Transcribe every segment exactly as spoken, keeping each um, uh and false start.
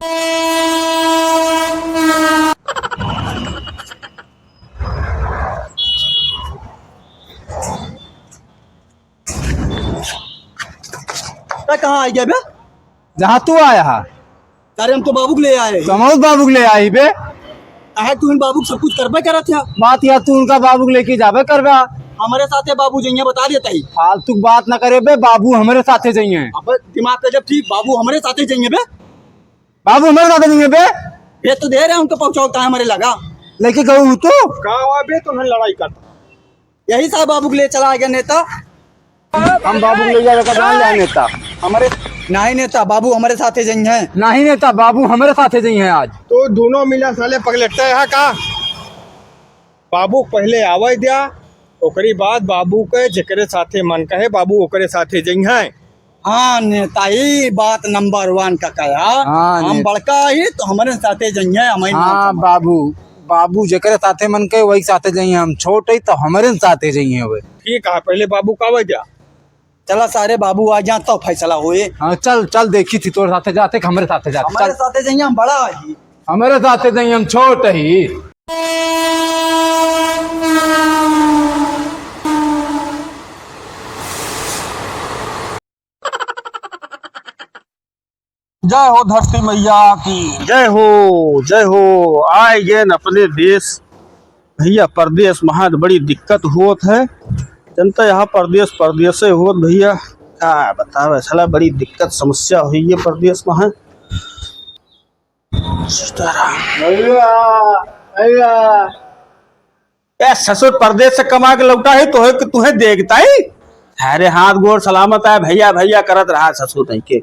तै कहाँ आइ गया बे? जहाँ तू आया हा। अरे हम तो बाबू के ले आए। तो हम बाबू के ले आई बे। अहे तू इन बाबू के सब कुछ करबे करत है। बात या तू उनका बाबू के लेके जाबे करबा। हमरे साथे बाबू जइहें बता देता ही। फालतू बात ना करे बे, बाबू हमरे साथे जइहें। अब दिमाग का जब ठीक बाबू हमरे साथे जइहें बे। बाबू हमरे साथे जइहें बे। ये तो दे रहे हैं उनको पहुँचाओ, कहाँ हमरे लगा। लेके गऊ हूँ तू। का हुआ बे, तुम्हें लड़ाई कर। यही साहब बाबू के लिए चला गया नेता। हम बाबू के ले जावे का जान ले नेता। हमरे नहीं नेता, बाबू हमरे साथे जइहें। नहीं नेता, बाबू हमरे साथे जइहें आज। तो दोनों मिला साले पगलेट्टे है का? बाबू पहले आवे द्या, ओकरी बाद बाबू के जेकरे साथे मन कहे बाबू ओकरे साथे जइहें। हाँ नेता, ई बात नंबर वन का कहा। हाँ, हम नेता। बड़का ही तो हमरे साथे जइहें, हम ही हाँ, बाबू, बाबू जेकरे साथे मन कहे वही साथे जइहें। हम छोट ही तो हमरे साथे जइहें वे। ठीक है, पहले बाबू का आवे द्या। चला सारे बाबू आ जा तो फैसला होए। हाँ, चल, चल, देखी थी तोरे साथे जाते कि हमरे साथे जाते। हमरे चल। साथे जइहें, हम बड़ा ही। हमरे साथे जइहें, हम छोट ही। जय हो धरती मैया की। जय हो, जय हो। आए गए न अपने देश। भैया, परदेश महान बड़ी दिक्कत होत है। जनता यहाँ परदेश, परदेश से होत भैया। का बतावे साला, बड़ी दिक्कत समस्या हुई है परदेश महान। सीताराम। भैया, भैया। ए ससुर, परदेश से कमा के लौटा है, तोहे, तुहे देखता ही। अरे हाथ गोड़ सलामत है, भैया, भैया करत रहा ससुर नहीं के।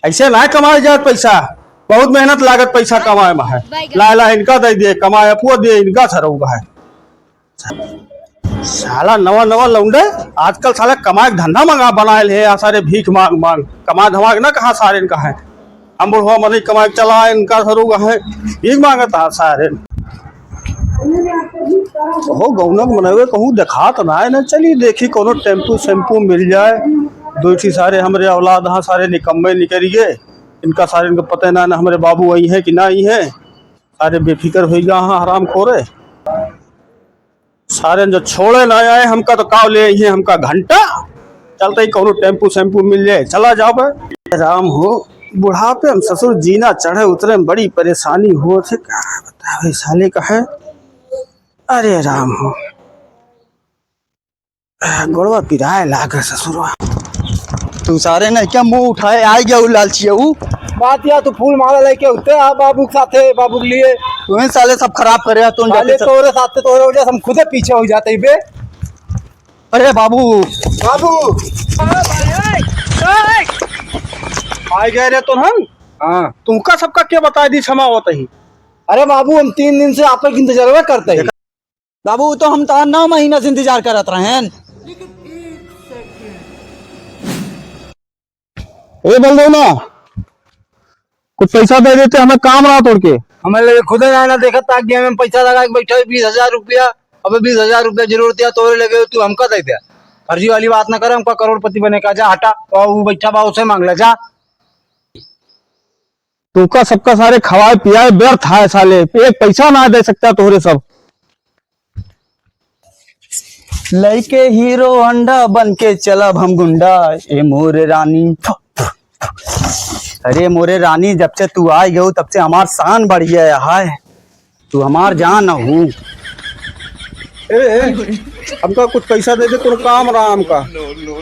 ऐसे ना कमाए जात पैसा, बहुत मेहनत लागत पैसा कमाए में है। ला, ला, इनका दे दे, कमाए अपुआ दे, इनका सरऊ है। साला नवा नवा लौंडे, आजकल साला कमाए के धंधा मंगा बनाए ले, आ सारे भीख मांग मांग, कमा धमाक ना कहाँ सारे इनका है। हम बुढ़वा मनई कमाए के चला, इनका सरू है, भीख मांगत आ सारे। हो गौनक मनवे कहूँ देखात ना है ना, चली देखी कोनो टेम्पू सेम्पू मिल जाए। दो ठी सारे हमरे औलाद हाँ, सारे निकम्मे निकल गए। इनका सारे इनको पता ना, ना हमरे बाबू आई है कि ना आई है। सारे बेफिक्र होई गा हाँ हराम खोरे। सारे जो छोड़े ना आए हमका तो काव ले आई है हमका घंटा। चलते ही कोनो टेम्पू सेम्पू मिल जाए, चला जाबे। राम हो, बुढ़ापे में ससुर जीना चढ़े उतरे में बड़ी परेशानी होत है। का बतावे साले का है। अरे राम हो, गोड़वा पिराए लागे ससुरवा। तू सारे नहीं क्या मुंह उठाए, आइ गया उ लालचिया उ। बात या तू फूल माला लेके उते आ बाबू के साथे, बाबू के लिए। तुम्हें साले सब खराब करे, तुम साले जाते तोरे साथे, तोरे वजह से हम खुदे पीछे हो जाते ही बे। अरे बाबू। बाबू। आइ गए रे तुरंत। हाँ। तुमका सबका क्या बताइ दी, क्षमा होत ही। अरे बाबू, हम तीन दिन से आपका इंतजारवा करते ही। बाबू, तो हम तो नौ महीना से इंतजार करत रहेन। ए बलदेवना, कुछ पैसा दे देते, हमें काम रहा तोड़ के। हमें लगे खुदे ना, ना देखत ताक गया, हमें पैसा लगा के बैठा है बीस हजार रुपया। अबे बीस हजार रुपया जरूरत है, तोरे लगे तू हमका दे दे। फर्जी वाली बात ना कर, हमका करोड़पति बने का, जा हटा, और वो बैठा बा उसे मांग ले जा। तुमका सबका सारे खवाए पियाए व्यर्थ है साले, एक पैसा ना दे सकता तोहरे सब। लइके हीरो होंडा बन के चलब हम गुंडा, ए मोरे रानी। अरे मोरे रानी, जब से तू आइ गयो तब से हमार शान बढ़ गया है। तू हमार जान हू। ए, ए, हमका कुछ पैसा दे दे, कोनो काम रहा हमका।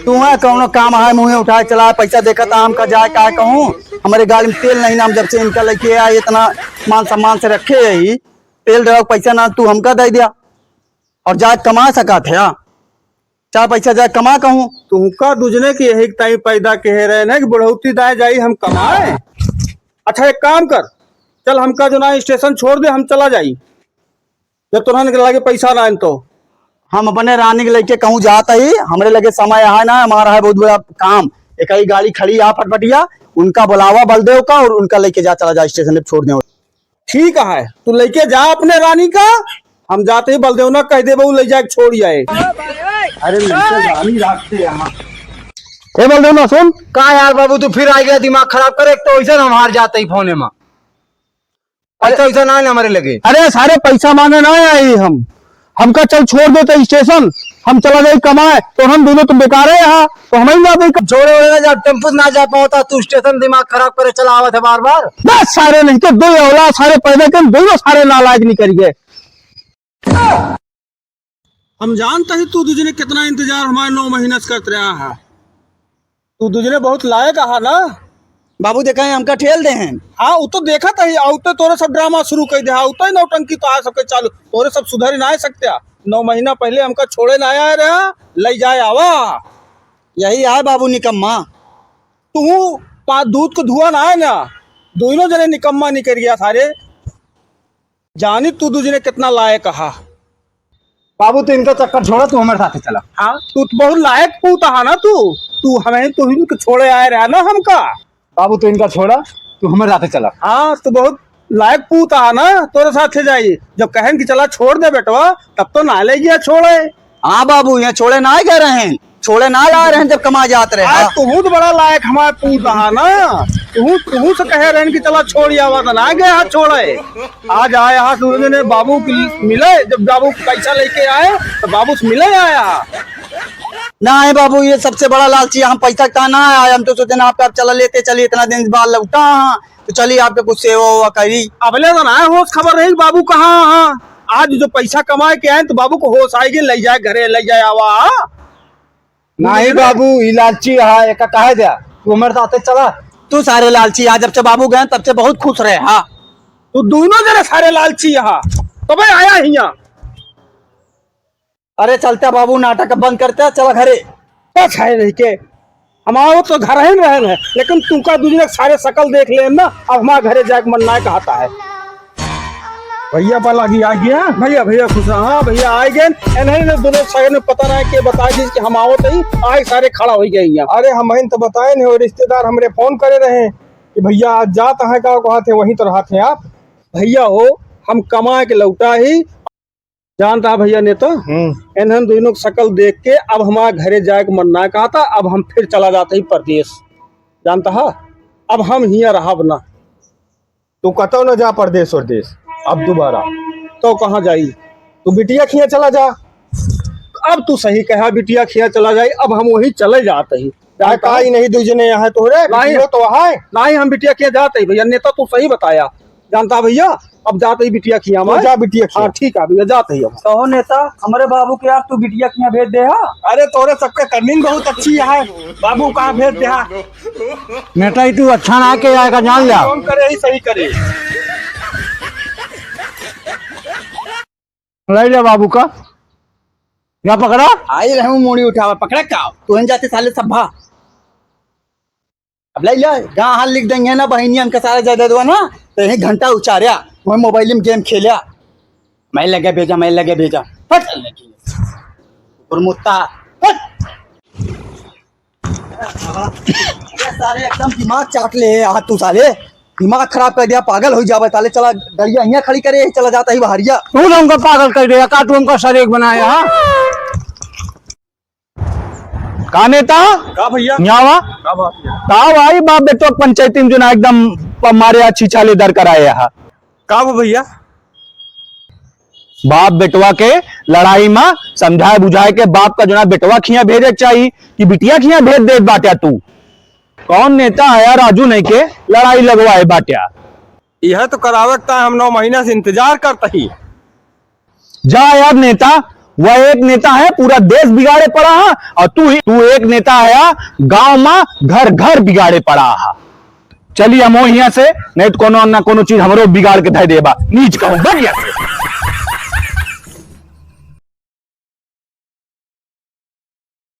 तुम्हें कौनो काम है, मुँहे उठाए चला, पैसा देखा था हमका जाए का कहूँ, हमारे गाड़ी में तेल नहीं ना, हम जब से इनका लेके आए इतना मान सम्मान से रखे है, तेल देवे पैसा ना, तू हमका दे दिया और जाए कमा सका थे। चार पैसा जाए कमा कहूँ। तुमका दुजने की यही ताई पैदा कहे रहे ना कि बुढ़ौती दाए जाई हम कमाए। अच्छा एक काम कर, चल हमका जो ना स्टेशन छोड़ दे, हम चला जाई। जब तोहन के लगे पैसा ना आइन तो। हम अपने रानी के लेके कहूँ जात ही, हमरे लगे समय है ना, हमारा है बहुत बड़ा काम। एक ही गाड़ी खड़ी है फटफटिया, उनका बुलावा बलदेव का और उनका लेके जा, चला जा स्टेशन पे छोड़ दे। ठीक है, तू लेके जा अपने रानी का, हम जाते ही बलदेव ना कह दे बहू ले जाके छोड़ आए। अरे लेके रानी रखते यहाँ। ए बलदेव ना सुन। का यार बाबू, तू फिर आ गया दिमाग खराब करे, एक तो वैसे हम हार जाते ही फोने में। अरे, पैसा वैसा ना है ना हमारे लगे। अरे सारे पैसा मांगे ना आई हम, हमका चल छोड़ देते स्टेशन, हम चला जाई कमाए, तो हम दोनों तो बेकार है यहाँ, तो हम ही ना दे। जोड़े वोड़े ना जा, टेम्पो ना जा पावता, तू स्टेशन दिमाग खराब करे चला आवत है बार बार। बस सारे नहीं तो दो औलाद सारे पैदा कर, दोनों सारे नालायक निकल गए। हम जानत ही तू दुजने कितना इंतजार हमारे नौ महीना से करत रहा है। तू दुजने बहुत लायक आहा ना। बाबू देखा है, हमका ठेल दे हैं। हाँ, उ तो देखत ही, आउते तोरे सब ड्रामा शुरू कर दे, हाँ, उतई नौटंकी तो आ सबके चालू, तोरे सब सुधर ना सकते। नौ महीना पहले हमका छोड़े ना आया रहा, लई जाए आवा। यही आए बाबू निकम्मा। तू पा-, दूध को धुआ ना है ना, दोनों जने निकम्मा निकल गया सारे। जानी तू दुजने कितना लायक हा। बाबू, तू इनका चक्कर छोड़ा, तू हमारे साथ चला। हाँ, तू तो बहुत लायक पूत हा ना तू। तू हमें, तू इनको छोड़े आए रहा ना हमका। बाबू, तू इनका छोड़ा, तू हमारे साथ चला। हाँ, तू बहुत लायक पूत हा ना, तोरे साथ जाई। जब कहन कि चला छोड़ दे बेटवा, तब तो ना ले गया छोड़े। हाँ बाबू, यहाँ छोड़े ना गए रहे, छोड़े ना ला रहे जब कमा जात रहे। हाँ, हाँ। तुहू तो बड़ा लायक हमारे पूत हा ना, तुहू, तुहू से कहे रहन कि चला छोड़ आवा, तो ना गए हा छोड़े। आज आए हा सूरज ने बाबू के मिले, जब बाबू पैसा लेके आए तो बाबू से मिले आया। ना है बाबू, ये सबसे बड़ा लालची, हम पैसा का ना आया, हम तो सोचे ना आपका चला लेते चलिए, इतना दिन बाद लौटा हाँ, तो चलिए आपके कुछ सेवा वेवा करी। अबले तो ना होश खबर रही बाबू कहाँ हाँ। आज जो पैसा कमाए के आए तो बाबू को होश आएगी, ले जाए घरे, ले जाए आवा। नहीं बाबू, ई लालची है, एका काहे द्या? तू हमारे साथे चला। तू सारे लालची, आज जब से बाबू गए तब से बहुत खुश रहे। हाँ, तू दोनों जने सारे लालची है, तबे आया हिया। अरे चलता बाबू, नाटक बंद करता, चला घरे। अच्छा है नहीं के, हमारो तो घर ही में रहन है, लेकिन तुमका दूजने के सारे शकल देख लेन ना, अब हमारे घरे जाए के मन ना कहता है। भैया पा लागी आ गया। भैया, भैया खुश रहा। हाँ भैया, आए गए। इन्हें ने दोनों साइड में पता ना के बता दी कि हम आवत ही, आए सारे खड़ा हो गए यहाँ। अरे हम तो बताए नहीं, और रिश्तेदार हमरे फोन करे रहे कि भैया आज जात है का कहा थे, वहीं तो रहा थे आप। भैया हो, हम कमा के लौटा ही, जानता है भैया नेता, हम्म। इन्हन दोनों के शकल देख के अब हमारे घरे जाए के मन ना कहता, अब हम फिर चला जाते ही परदेश। जानता है, अब हम हियाँ रहब ना। तू कतौ न जा परदेश वरदेश, अब दोबारा। तो कहाँ जाई? तू बिटिया खिया चला जा। अब तू सही कहा, बिटिया खिया चला जाई, अब हम वही चले जाते ही। अरे जानता काई है? नहीं, दुई जने यहाँ तोहरे, नहीं। बिटियो तो वहाँ है। नहीं, हम बिटिया खिया जाते ही भैया, नेता तू सही बताया। जानता भैया, अब जात ही बिटिया खिया तो में। जा बिटिया खिया। हाँ, ठीक है भैया, जात ही अब। कहो नेता, हमरे बाबू के यार तू बिटिया खिया भेज दे हा। अरे तोरे सबके करनी बहुत अच्छी है, बाबू कहाँ भेज दे हा। नेता ही तू अच्छा ना के जाएगा, जान लिया। कौन करे ही सही करे। ले ले बाबू का, या पकड़ा। आई रहूं मूड़ी उठावा, पकड़ा का? तू हम जाते साले सब्भा। अब ले ले, गां हाल लिख देंगे ना बहिनिया, हमका सारा जायदादवा ना, तो यही घंटा उचार्या, वही मोबाइल में गेम खेल्या। मैं लगे भेजा, मैं लगे भेजा। हट। और मुत्ता, हट। ये सारे एकदम दिमाग चाट ले यार तू साले, दिमाग खराब कर दिया, पागल हो जावे साले। चला गड़िया यहाँ खड़ी करे, चला जाता ही बहरिया। तू तो हमका पागल कर दिया का, तू हमका सरेक बनाया, हाँ? का नेता? का भैया? यहाँ वा? का बात है? का भाई, बाप बेटवा पंचायती में जो ना एकदम प-, मारे अच्छी चाले दर कराए यहाँ। का वो भैया? बाप बेटवा के लड़ाई में समझाए बुझाए के बाप का जो ना बेटवा खिया भेजे के चाही कि बिटिया खिया भेज देत बाट्या तू। कौन नेता है यार राजू नहीं के लड़ाई लगवाए बाट्या? यह तो करावे के ता हम नौ महीना से इंतजार करत ही। जा यार नेता, वह एक नेता है पूरा देश बिगाड़े पड़ा है और तू ही, तू एक नेता है गांव में घर घर बिगाड़े पड़ा है। चली हम हियां से, नहीं तो कोनो ना कोनो चीज हमरो बिगाड़ के धर देबा। नीच कहूं, बढ़िया से।